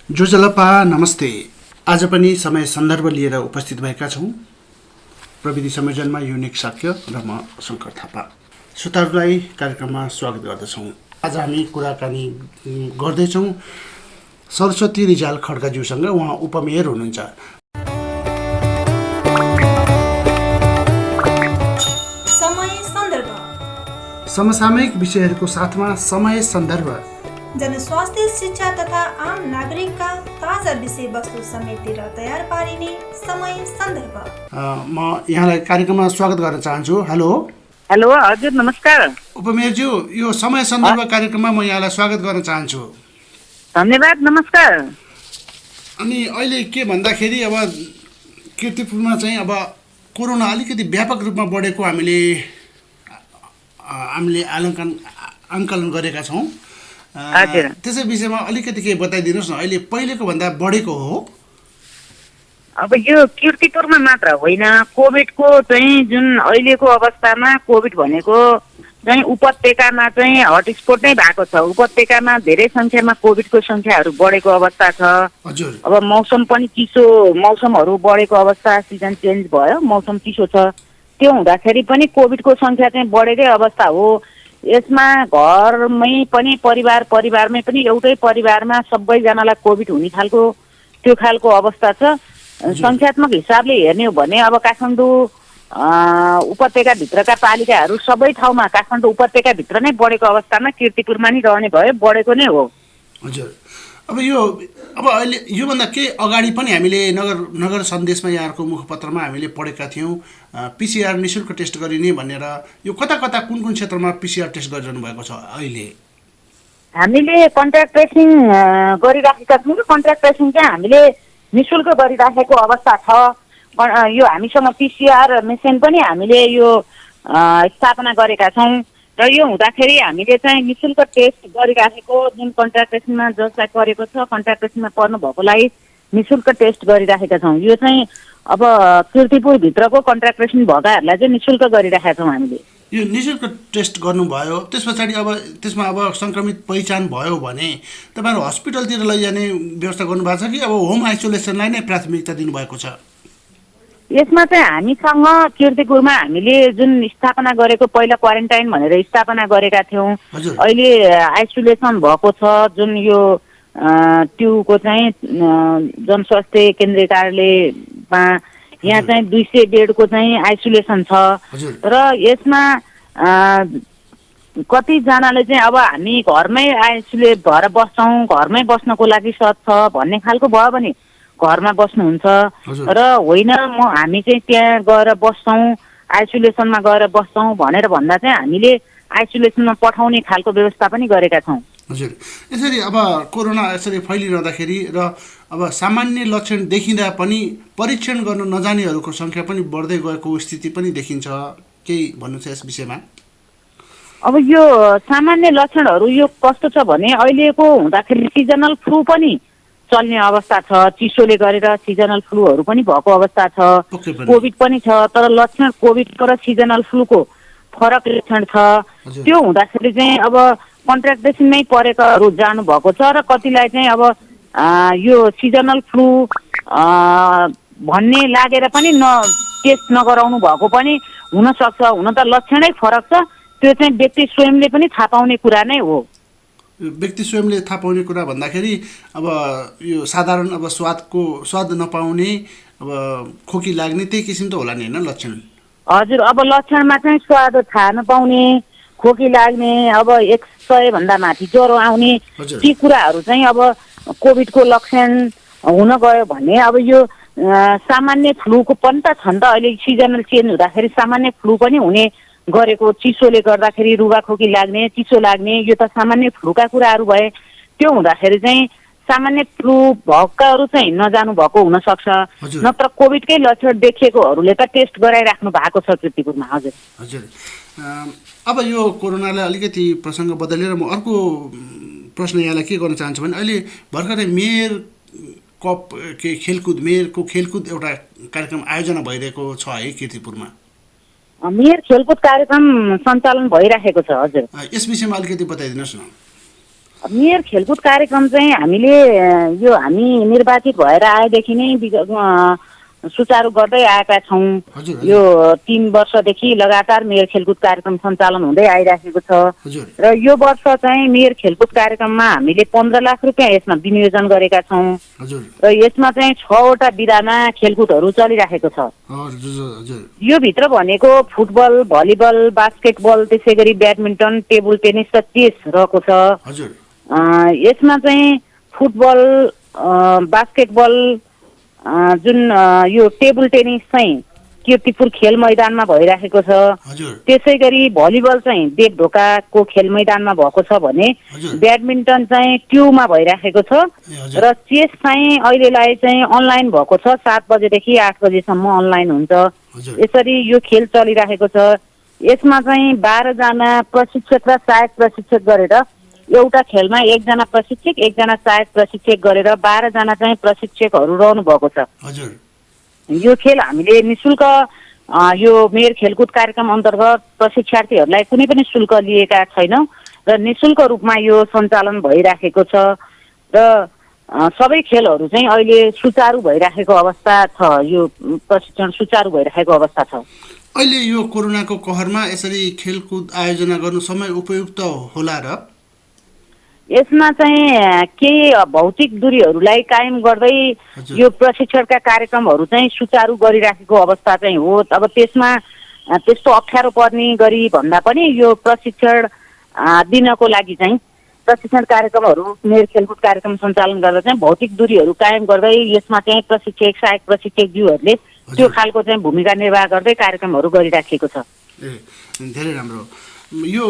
जोजलपा नमस्ते। आज पनि समय सन्दर्भ लिएर उपस्थित भएका छौँ। प्रविधि संयोजनमा युनिक साक्य र म शङ्कर थापा। श्रोताहरूलाई कार्यक्रममा स्वागत गर्दछौँ। आज हामी कुराकानी गर्दैछौँ सरस्वती रिजाल खड्काज्यूसँग। उहाँ उपमेयर हुनुहुन्छ। समय सन्दर्भ, समसामयिक विषयहरूको साथमा समय सन्दर्भ, जनस्वास्थ्य, शिक्षा तथा आम नागरिकका ताजा विषयवस्तु समेटेर तयार पारिने समय सन्दर्भ। म यहाँलाई कार्यक्रममा स्वागत गर्न चाहन्छु। हेलो हेलो, हजुर नमस्कार। उपमेयरज्यू, यो समय सन्दर्भ कार्यक्रममा म यहाँलाई स्वागत गर्न चाहन्छु। धन्यवाद, नमस्कार। अनि अहिले के भन्दाखेरि अब कीर्तिपुरमा चाहिँ अब कोरोना अलिकति व्यापक रूपमा बढेको हामीले आङ्कलन गरेका छौँ। त्यसै विषयमा अलिकति केही बताइदिनुहोस् न। अहिले पहिलेको भन्दा बढेको हो? अब यो कीर्तिपुरमा मात्र होइन, कोभिडको चाहिँ जुन अहिलेको अवस्थामा कोभिड भनेको चाहिँ उपत्यकामा चाहिँ हटस्पट नै भएको छ। उपत्यकामा धेरै सङ्ख्यामा कोभिडको सङ्ख्याहरू बढेको अवस्था छ। हजुर। अब मौसम पनि चिसो, मौसमहरू बढेको अवस्था, सिजन चेन्ज भयो, मौसम चिसो छ। त्यो हुँदाखेरि पनि कोभिडको सङ्ख्या चाहिँ बढेकै अवस्था हो। यसमा घरमै पनि परिवारमै पनि एउटै परिवारमा सबैजनालाई कोभिड हुने खालको त्यो खालको अवस्था छ। सङ्ख्यात्मक हिसाबले हेर्ने हो भने अब काठमाडौँ उपत्यकाभित्रका पालिकाहरू सबै ठाउँमा काठमाडौँ उपत्यकाभित्र नै बढेको अवस्थामा कीर्तिपुरमा नि रहने भयो, बढेको नै हो। हजुर। अब अहिले योभन्दा केही अगाडि पनि हामीले नगर सन्देशमा यहाँहरूको मुखपत्रमा हामीले पढेका थियौँ पिसिआर निःशुल्क टेस्ट गरिने भनेर। यो कता कुन क्षेत्रमा पिसिआर टेस्ट गरिरहनु भएको छ अहिले? हामीले कन्ट्याक्ट ट्रेसिङ गरिराखेका छौँ। कन्ट्याक्ट ट्रेसिङ चाहिँ हामीले निःशुल्क गरिराखेको अवस्था छ। यो हामीसँग पिसिआर मेसिन पनि हामीले यो स्थापना गरेका छौँ। र यो हुँदाखेरि हामीले चाहिँ निःशुल्क टेस्ट गरिराखेको, जुन कन्ट्याक्ट ट्रेसिङमा जसलाई गरेको छ, कन्ट्याक्ट ट्रेसिङमा पर्नु भएकोलाई निःशुल्क टेस्ट गरिराखेका छौँ। यो चाहिँ अब कीर्तिपुरभित्रको कन्ट्याक्ट ट्रेसिङ भएकाहरूलाई चाहिँ निःशुल्क गरिराखेका छौँ हामीले। यो निःशुल्क टेस्ट गर्नुभयो, त्यस पछाडि त्यसमा सङ्क्रमित पहिचान भयो भने तपाईँहरू हस्पिटलतिर लैजाने व्यवस्था गर्नुभएको छ कि अब होम आइसोलेसनलाई नै प्राथमिकता दिनुभएको छ? यसमा चाहिँ हामीसँग कीर्तिपुरमा हामीले जुन स्थापना गरेको, पहिला क्वारेन्टाइन भनेर स्थापना गरेका थियौँ, अहिले आइसोलेसन भएको छ। जुन यो ट्युको चाहिँ जनस्वास्थ्य केन्द्रीय कार्यालयमा यहाँ चाहिँ 200 बेडको चाहिँ आइसोलेसन छ। र यसमा कतिजनाले चाहिँ अब हामी घरमै आइसोलेट भएर बस्छौँ, घरमै बस्नको लागि सहज छ भन्ने खालको भयो भने घरमा बस्नुहुन्छ, र होइन हामी चाहिँ त्यहाँ गएर बस्छौँ, आइसोलेसनमा गएर बस्छौँ भनेर भन्दा चाहिँ हामीले आइसोलेसनमा पठाउने खालको व्यवस्था पनि गरेका छौँ। हजुर। यसरी अब कोरोना यसरी फैलिरहँदाखेरि र अब सामान्य लक्षण देखिँदा पनि परीक्षण गर्न नजानेहरूको सङ्ख्या पनि बढ्दै गएको स्थिति पनि देखिन्छ। केही भन्नु छ यस विषयमा? अब यो सामान्य लक्षणहरू यो कस्तो छ भने अहिलेको हुँदाखेरि सिजनल फ्लू पनि चल्ने अवस्था छ। चिसोले गरेर सिजनल फ्लूहरू पनि भएको अवस्था छ। कोभिड पनि छ, तर लक्षण कोभिडको र सिजनल फ्लूको फरक लक्षण छ। त्यो हुँदाखेरि चाहिँ अब कन्ट्याक्ट ट्रेसिङमै परेकाहरू जानुभएको छ, र कतिलाई चाहिँ अब यो सिजनल फ्लू भन्ने लागेर पनि टेस्ट नगराउनु भएको पनि हुनसक्छ। हुन त लक्षणै फरक छ, त्यो चाहिँ व्यक्ति स्वयंले पनि थाहा पाउने कुरा नै हो। व्यक्ति स्वयंले थाहा पाउने कुरा भन्दाखेरि अब यो साधारण अब स्वाद नपाउने, अब खोकी लाग्ने, त्यही किसिम त होला नि होइन लक्षण? हजुर। अब लक्षणमा चाहिँ स्वाद थाहा नपाउने, खोकी लाग्ने, अब 100 भन्दा माथि ज्वरो आउने, ती कुराहरू चाहिँ अब कोभिडको लक्षण हुन गयो भने अब यो सामान्य फ्लूको पनि त छन् त। अहिले सिजनल चेन्ज हुँदाखेरि सामान्य फ्लू पनि हुने गरेको, चिसोले गर्दाखेरि रुगाखोकी लाग्ने, चिसो लाग्ने, यो त सामान्य फ्लूका कुराहरू भए। त्यो हुँदाखेरि चाहिँ सामान्य फ्लू भएकाहरू चाहिँ नजानु भएको हुनसक्छ, नत्र कोभिडकै लक्षण देखिएकोहरूले त टेस्ट गराइराख्नु भएको छ कीर्तिपुरमा। हजुर। हजुर। अब यो कोरोनालाई अलिकति प्रसङ्ग बदलेर म अर्को प्रश्न यहाँलाई के गर्न चाहन्छु भने अहिले भर्खरै मेयर कप मेयरको खेलकुद एउटा कार्यक्रम आयोजना भइरहेको छ है कीर्तिपुरमा? मेयर खेलकुद कार्यक्रम सञ्चालन भइराखेको छ हजुर। यस विषयमा अलिकति बताइदिनुहोस् न। मेयर खेलकुद कार्यक्रम चाहिँ हामीले यो हामी निर्वाचित भएर आएदेखि नै सुचारू गर्दै आएका छौँ। हजुर यो 3 वर्षदेखि लगातार मेयर खेलकुद कार्यक्रम सञ्चालन हुँदै आइराखेको छ हजुर र यो वर्ष चाहिँ मेयर खेलकुद कार्यक्रममा हामीले 15 लाख रुपियाँ यसमा विनियोजन गरेका छौँ हजुर र यसमा चाहिँ 6 वटा विधामा खेलकुदहरू चलिराखेको छ। हजुर यो भित्र भनेको फुटबल, भलिबल, बास्केटबल, त्यसै गरी ब्याडमिन्टन, टेबल टेनिस र चेस रहेको छ। हजुर यसमा चाहिँ फुटबल, बास्केटबल, जुन यो टेबल टेनिस चाहिँ कीर्तिपुर खेल मैदानमा भइराखेको छ। हजुर त्यसै गरी भलिबल चाहिँ देवढोकाको खेल मैदानमा भएको छ भने हजुर ब्याडमिन्टन चाहिँ ट्युमा भइराखेको छ हजुर र चेस चाहिँ अहिलेलाई चाहिँ अनलाइन भएको छ। 7 बजेदेखि 8 बजेसम्म अनलाइन हुन्छ। हजुर यसरी यो खेल चलिराखेको छ। यसमा चाहिँ 12 जना प्रशिक्षक र सहायक प्रशिक्षक गरेर एउटा खेलमा 1 जना प्रशिक्षक 1 जना सहायक प्रशिक्षक गरेर 12 जना चाहिँ प्रशिक्षकहरू रहनु भएको छ। हजुर यो खेल हामीले निशुल्क यो मेयर खेलकुद कार्यक्रम अन्तर्गत प्रशिक्षार्थीहरूलाई कुनै पनि शुल्क लिएका छैनौँ र निशुल्क रूपमा यो सञ्चालन भइराखेको छ र सबै खेलहरू चाहिँ अहिले सुचारू भइराखेको अवस्था छ। यो प्रशिक्षण सुचारू भइराखेको अवस्था छ। अहिले यो कोरोनाको कहरमा यसरी खेलकुद आयोजना गर्नु समय उपयुक्त होला र? यसमा चाहिँ केही भौतिक दूरीहरूलाई कायम गर्दै यो प्रशिक्षणका कार्यक्रमहरू चाहिँ सुचारू गरिराखेको अवस्था चाहिँ हो। अब त्यसमा त्यस्तो अप्ठ्यारो पर्ने गरी भन्दा पनि यो प्रशिक्षण दिनको लागि चाहिँ प्रशिक्षण कार्यक्रमहरू मेयर खेलकुद कार्यक्रम सञ्चालन गर्दा चाहिँ भौतिक दूरीहरू कायम गर्दै यसमा चाहिँ प्रशिक्षक सहायक प्रशिक्षकज्यूहरूले त्यो खालको चाहिँ भूमिका निर्वाह गर्दै कार्यक्रमहरू गरिराखेको छ। धेरै राम्रो। यो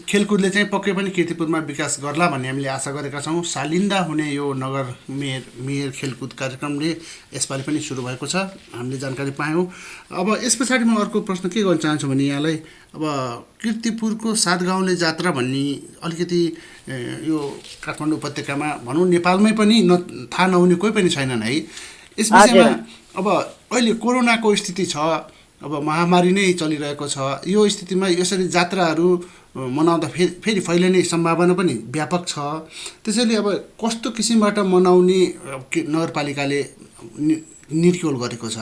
खेलकुदले चाहिँ पक्कै पनि कीर्तिपुरमा विकास गर्ला भन्ने हामीले आशा गरेका छौँ। सालिन्दा हुने यो नगर मेयर खेलकुद कार्यक्रमले यसपालि पनि सुरु भएको छ, हामीले जानकारी पायौँ। अब यस पछाडि म अर्को प्रश्न के गर्न चाहन्छु भने यहाँलाई, अब कीर्तिपुरको 7 गाउँले जात्रा भन्ने अलिकति यो काठमाडौँ उपत्यकामा भनौँ नेपालमै पनि थाहा नहुने कोही पनि छैनन् है। यस विषयमा अब अहिले कोरोनाको स्थिति छ, अब महामारी नै चलिरहेको छ। यो स्थितिमा यसरी जात्राहरू मनाउँदा फेरि फैलिने सम्भावना पनि व्यापक छ। त्यसैले अब कस्तो किसिमबाट मनाउने नगरपालिकाले निर्क्युल गरेको छ?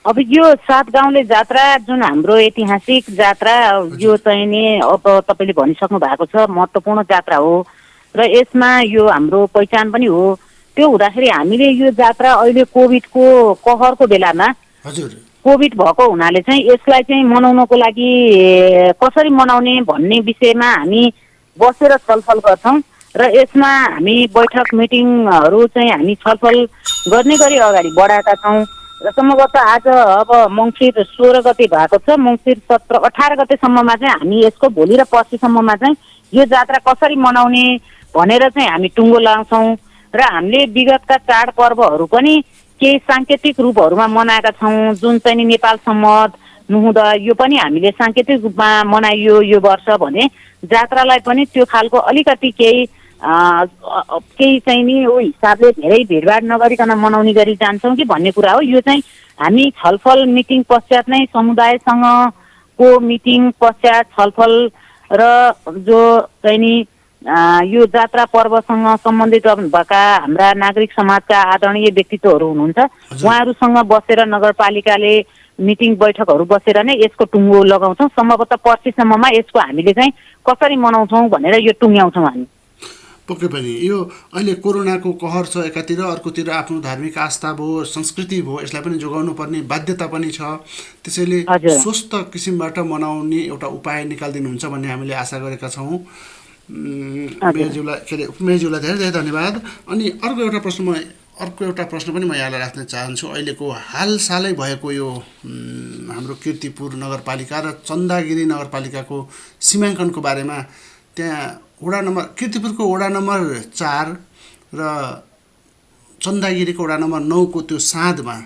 अब यो 7 गाउँले जात्रा जुन हाम्रो ऐतिहासिक जात्रा यो चाहिँ नि अब तपाईँले भनिसक्नु भएको छ महत्त्वपूर्ण जात्रा हो र यसमा यो हाम्रो पहिचान पनि हो। त्यो हुँदाखेरि हामीले यो जात्रा अहिले कोभिडको कहरको बेलामा हजुर कोभिड भएको हुनाले चाहिँ यसलाई चाहिँ मनाउनको लागि कसरी मनाउने भन्ने विषयमा हामी बसेर छलफल गर्छौँ र यसमा हामी बैठक मिटिङहरू चाहिँ हामी छलफल गर्ने गरी अगाडि बढाएका छौँ र सम्भवतः आज अब मङ्सिर 16 गते भएको छ। मङ्सिर 17-18 गतेसम्ममा चाहिँ हामी यसको भोलि र पर्सिसम्ममा चाहिँ यो जात्रा कसरी मनाउने भनेर चाहिँ हामी टुङ्गो लगाउँछौँ र हामीले विगतका चाडपर्वहरू पनि केही साङ्केतिक रूपहरूमा मनाएका छौँ। जुन चाहिँ नेपाल सम्मत नुहुँदा यो पनि हामीले साङ्केतिक रूपमा मनाइयो यो वर्ष भने जात्रालाई पनि त्यो खालको अलिकति केही चाहिँ नि ओ हिसाबले धेरै भिडभाड नगरिकन मनाउने गरी जान्छौँ कि भन्ने कुरा हो। यो चाहिँ हामी छलफल मिटिङ पश्चात नै समुदायसँगको मिटिङ पश्चात छलफल र जो चाहिँ नि यो जात्रा पर्वसँग सम्बन्धित भएका हाम्रा नागरिक समाजका आदरणीय व्यक्तित्वहरू हुनुहुन्छ उहाँहरूसँग बसेर नगरपालिकाले मिटिङ बैठकहरू बसेर नै यसको टुङ्गो लगाउँछौँ। सम्भवतः पर्सिसम्ममा यसको हामीले चाहिँ कसरी मनाउँछौँ भनेर यो टुङ्ग्याउँछौँ हामी। पक्कै पनि यो अहिले कोरोनाको कहर छ एकातिर, अर्कोतिर आफ्नो धार्मिक आस्था भयो संस्कृति भयो यसलाई पनि जोगाउनु पर्ने बाध्यता पनि छ। त्यसैले स्वस्थ किसिमबाट मनाउने एउटा उपाय निकालिदिनुहुन्छ भन्ने हामीले आशा गरेका छौँ। मेयरज्यूलाई धेरै धेरै धन्यवाद। अनि अर्को एउटा प्रश्न पनि म यहाँलाई राख्न चाहन्छु। अहिलेको हालसालै भएको यो हाम्रो कीर्तिपुर नगरपालिका र चन्दागिरी नगरपालिकाको सीमाङ्कनको बारेमा, त्यहाँ कीर्तिपुरको वडा नम्बर 4 र चन्दागिरीको वडा नम्बर 9 को त्यो साँधमा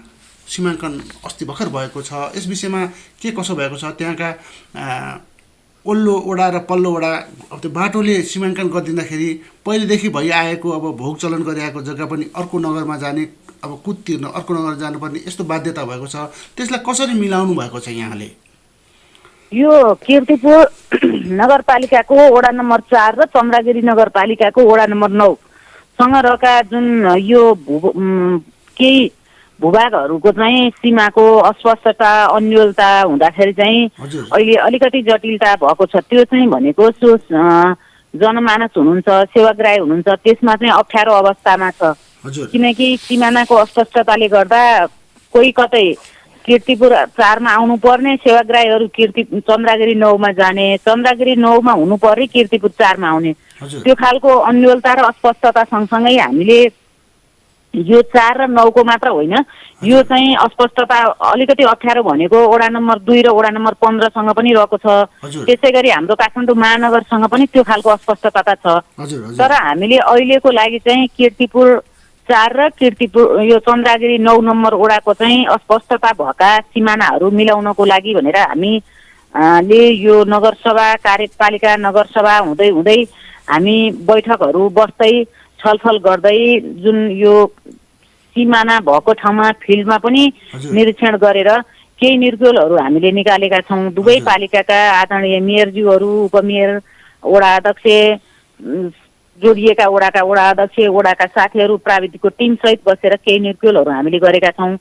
सीमाङ्कन अस्ति भर्खर भएको छ। यस विषयमा के कसो भएको छ? त्यहाँका ओल्लो वडा र पल्लो वडा अब त्यो बाटोले सीमाङ्कन गरिदिँदाखेरि पहिलेदेखि भइआएको अब भोग चलन गरिआएको जग्गा पनि अर्को नगरमा जाने, अब कुद तिर्न अर्को नगर जानुपर्ने यस्तो बाध्यता भएको छ। त्यसलाई कसरी मिलाउनु भएको छ यहाँले? यो कीर्तिपुर नगरपालिकाको वडा नम्बर 4 र चन्द्रगिरी नगरपालिकाको वडा नम्बर 9 सँग रहेका जुन यो केही भूभागहरूको चाहिँ सीमाको अस्पष्टता अन्योलता हुँदाखेरि चाहिँ अहिले अलिकति जटिलता भएको छ। त्यो चाहिँ भनेको जनमानस हुनुहुन्छ, सेवाग्राही हुनुहुन्छ, त्यसमा चाहिँ अप्ठ्यारो अवस्थामा छ। किनकि सिमानाको अस्पष्टताले गर्दा कोही कतै कीर्तिपुर 4 मा आउनु पर्ने सेवाग्राहीहरू चन्द्रगिरी 9 मा जाने, चन्द्रगिरी 9 मा हुनु पर्ने कीर्तिपुर 4 मा आउने, त्यो खालको अन्योलता र अस्पष्टता सँगसँगै हामीले यो 4 र 9 को मात्र होइन, यो चाहिँ अस्पष्टता अलिकति अप्ठ्यारो भनेको वडा नम्बर 2 र वडा नम्बर 15 सँग पनि रहेको छ। त्यसै गरी हाम्रो काठमाडौँ महानगरसँग पनि त्यो खालको अस्पष्टता छ। तर हामीले अहिलेको लागि चाहिँ कीर्तिपुर 4 र कीर्तिपुर यो चन्द्रगिरी 9 नम्बर वडाको चाहिँ अस्पष्टता भएका सिमानाहरू मिलाउनको लागि भनेर हामीले यो नगरसभा कार्यपालिका नगरसभा हुँदै हुँदै हामी बैठकहरू बस्दै छलफल गर्दै जुन यो सिमाना भएको ठाउँमा फिल्डमा पनि निरीक्षण गरेर केही निर्गोलहरू हामीले निकालेका छौँ। दुवै पालिकाका आदरणीय मेयरज्यूहरू, उपमेयर, वडा अध्यक्ष, जोडिएका वडाका वडा अध्यक्ष, वडाका साथीहरू, प्राविधिकको टिमसहित बसेर केही निर्गोलहरू हामीले गरेका छौँ।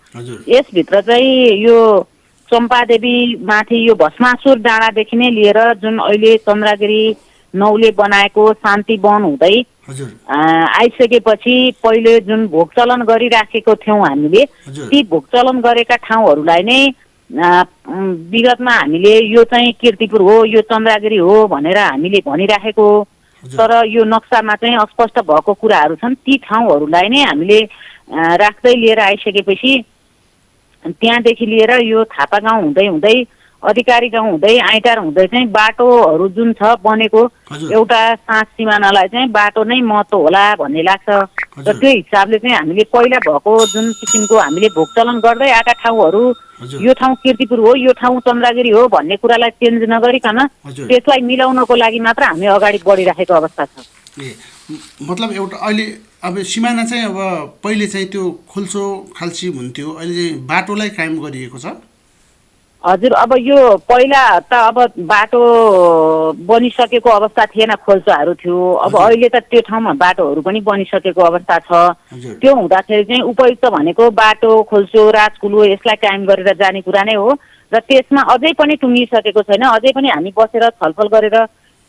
यसभित्र चाहिँ यो चम्पादेवी माथि यो भस्मासुर डाँडादेखि नै लिएर जुन अहिले चन्द्रगिरी 9 ले बनाएको शान्ति वन हुँदै आइसकेपछि पहिले जुन भोगचलन गरिराखेको थियौँ हामीले, ती भोगचलन गरेका ठाउँहरूलाई नै विगतमा हामीले यो चाहिँ कीर्तिपुर हो, यो चन्द्रगिरी हो भनेर हामीले भनिराखेको, तर यो नक्सामा चाहिँ अस्पष्ट भएको कुराहरू छन्। ती ठाउँहरूलाई नै हामीले राख्दै लिएर आइसकेपछि त्यहाँदेखि लिएर यो थापा गाउँ हुँदै हुँदै अधिकारी गाउँ हुँदै आइटार हुँदै चाहिँ बाटोहरू जुन छ बनेको, एउटा साँझ सिमानालाई चाहिँ बाटो नै महत्त्व होला भन्ने लाग्छ। र त्यो हिसाबले चाहिँ हामीले पहिला भएको जुन किसिमको हामीले भोगचलन गर्दै आएका ठाउँहरू, यो ठाउँ कीर्तिपुर हो, यो ठाउँ चन्द्रगिरी हो भन्ने कुरालाई चेन्ज नगरिकन त्यसलाई मिलाउनको लागि मात्र हामी अगाडि बढिराखेको अवस्था छ। मतलब एउटा अहिले अब सिमाना चाहिँ अब पहिले चाहिँ त्यो खुल्चो खाल्ची हुन्थ्यो, अहिले चाहिँ बाटोलाई कायम गरिएको छ। हजुर, अब यो पहिला त अब बाटो बनिसकेको अवस्था थिएन, खोल्चाहरू थियो। अब अहिले त त्यो ठाउँमा बाटोहरू पनि बनिसकेको अवस्था छ। त्यो हुँदाखेरि चाहिँ उपयुक्त भनेको बाटो, खोल्चो, राजकुलो यसलाई कायम गरेर जाने कुरा नै हो। र त्यसमा अझै पनि टुङ्गिसकेको छैन, अझै पनि हामी बसेर छलफल गरेर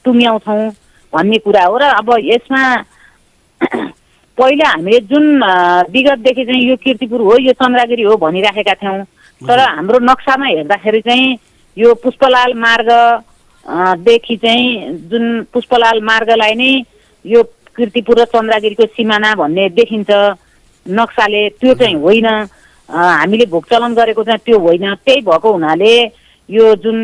टुङ्ग्याउँछौँ भन्ने कुरा हो। र अब यसमा पहिला हामीले जुन विगतदेखि चाहिँ यो कीर्तिपुर हो, यो चन्द्रगिरी हो भनिराखेका थियौँ, तर हाम्रो नक्सामा हेर्दाखेरि चाहिँ यो पुष्पलाल मार्गदेखि चाहिँ जुन पुष्पलाल मार्गलाई नै यो कीर्तिपुर र चन्द्रगिरीको सिमाना भन्ने देखिन्छ नक्साले, त्यो चाहिँ होइन। हामीले भोगचलन गरेको चाहिँ त्यो होइन। त्यही भएको हुनाले यो जुन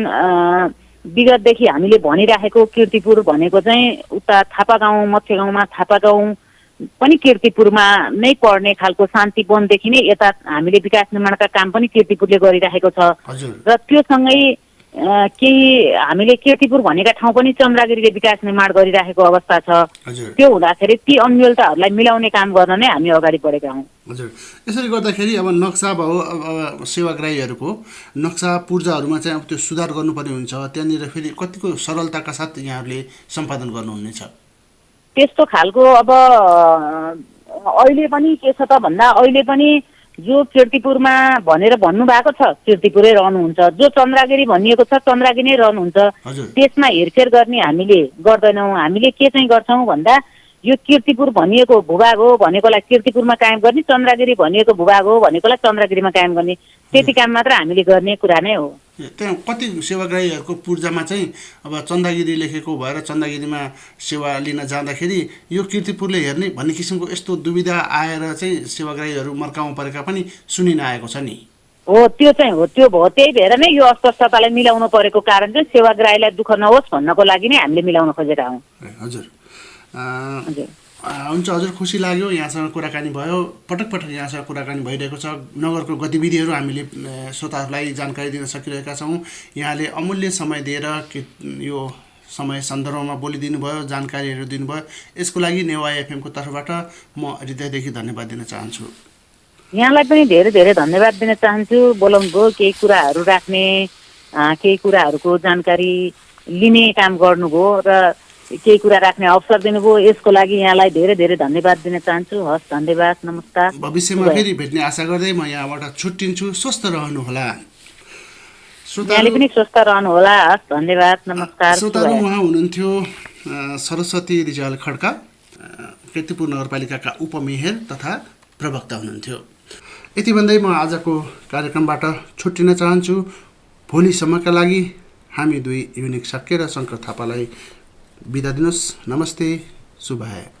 विगतदेखि हामीले भनिराखेको कीर्तिपुर भनेको चाहिँ उता थापा गाउँ, मत्स्य गाउँमा थापा गाउँ पनि कीर्तिपुरमा नै पर्ने खालको शान्ति वनदेखि नै यता हामीले विकास निर्माणका काम पनि कीर्तिपुरले गरिराखेको छ। र त्योसँगै केही हामीले कीर्तिपुर भनेका ठाउँ पनि चन्द्रगिरीले विकास निर्माण गरिराखेको अवस्था छ। त्यो हुँदाखेरि ती अन्योलताहरूलाई मिलाउने काम गर्न नै हामी अगाडि बढेका हौँ। हजुर, यसरी गर्दाखेरि अब नक्सा भयो, अब सेवाग्राहीहरूको नक्सा पूर्जाहरूमा चाहिँ अब त्यो सुधार गर्नुपर्ने हुन्छ, त्यहाँनिर फेरि कतिको सरलताका साथ यहाँहरूले सम्पादन गर्नुहुनेछ? त्यस्तो खालको अब अहिले पनि के छ त भन्दा अहिले पनि जो कीर्तिपुरमा भनेर भन्नुभएको छ कीर्तिपुरै रहनुहुन्छ, जो चन्द्रगिरी भनिएको छ चन्द्रगिरी नै रहनुहुन्छ। त्यसमा हेरफेर गर्ने हामीले गर्दैनौँ। हामीले के चाहिँ गर्छौँ भन्दा यो कीर्तिपुर भनिएको भूभाग हो भनेकोलाई कीर्तिपुरमा कायम गर्ने, चन्द्रगिरी भनिएको भूभाग हो भनेकोलाई चन्द्रगिरीमा कायम गर्ने, त्यति काम मात्र हामीले गर्ने कुरा नै हो। त्यहाँ कति सेवाग्राहीहरूको पूर्जामा चाहिँ अब चन्द्रगिरी लेखेको भएर चन्द्रगिरीमा सेवा लिन जाँदाखेरि यो कीर्तिपुरले हेर्ने भन्ने किसिमको यस्तो दुविधा आएर चाहिँ सेवाग्राहीहरू मर्काउँ परेका पनि सुनिन आएको छ नि। हो, त्यो चाहिँ हो, त्यो भयो। त्यही भएर नै यो अस्पष्टतालाई मिलाउनु परेको कारण चाहिँ सेवाग्राहीलाई दुःख नहोस् भन्नको लागि नै हामीले मिलाउन खोजेका हौँ। हजुर, हुन्छ हजुर, खुसी लाग्यो यहाँसँग कुराकानी भयो। पटक पटक यहाँसँग कुराकानी भइरहेको छ। नगरको गतिविधिहरू हामीले श्रोताहरूलाई जानकारी दिन सकिरहेका छौँ। यहाँले अमूल्य समय दिएर यो समय सन्दर्भमा बोलिदिनु भयो, जानकारीहरू दिनुभयो। यसको लागि नेवा एफएमको तर्फबाट म हृदयदेखि धन्यवाद दिन चाहन्छु। यहाँलाई पनि धेरै धेरै धन्यवाद दिन चाहन्छु। बोलाउनु भयो, केही कुराहरू राख्ने केही कुराहरूको जानकारी लिने काम गर्नुभयो र केही कुरा राख्ने अवसर दिनुभयो। यसको लागि यहाँलाई धेरै धेरै धन्यवाद दिन चाहन्छु। हस्, धन्यवाद, नमस्कार। भविष्यमा फेरि भेट्ने आशा गर्दै म यहाँबाट छुट्टिन्छु। स्वस्थ रहनुहोला। यहाँले पनि स्वस्थ रहनुहोला। हस्, धन्यवाद, नमस्कार। श्रोताहरू, उहाँ हुनुहुन्थ्यो सरस्वती रिजाल खड्का, कीर्तिपुर नगरपालिकाका उपमेयर तथा प्रवक्ता हुनुहुन्थ्यो। यति भन्दै म आजको कार्यक्रमबाट छुट्टिन चाहन्छु। भोलिसम्मका लागि हामी दुई युनिक साक्य र शङ्कर थापालाई बिदा दिनुहोस्। नमस्ते, शुभाय।